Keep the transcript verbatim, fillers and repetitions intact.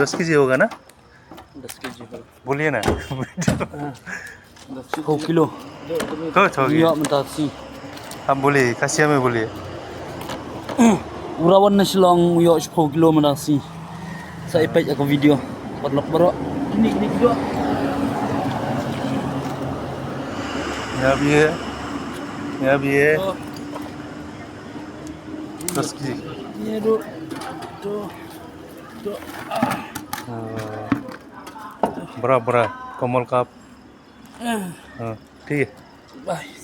दस केजी होगा ना? दस केजी होगा। बोलिए ना। हाँ, दस केजी। छः किलो। हो, हो गया। या, बता सी। हम बोलिए, खसिया में बोलिए। Ura wan na Shillong, u ïoh shiphew kilo mynta shi. Sa ïa peit ïa ka video. Paralok baroh. Kine, kine video. यहाँ भी है, यहाँ भी है। Oh. दस केजी। ये दो, दो, दो। हाँ। बड़ा, बड़ा, कमल का। हाँ, ठीक है। Bye.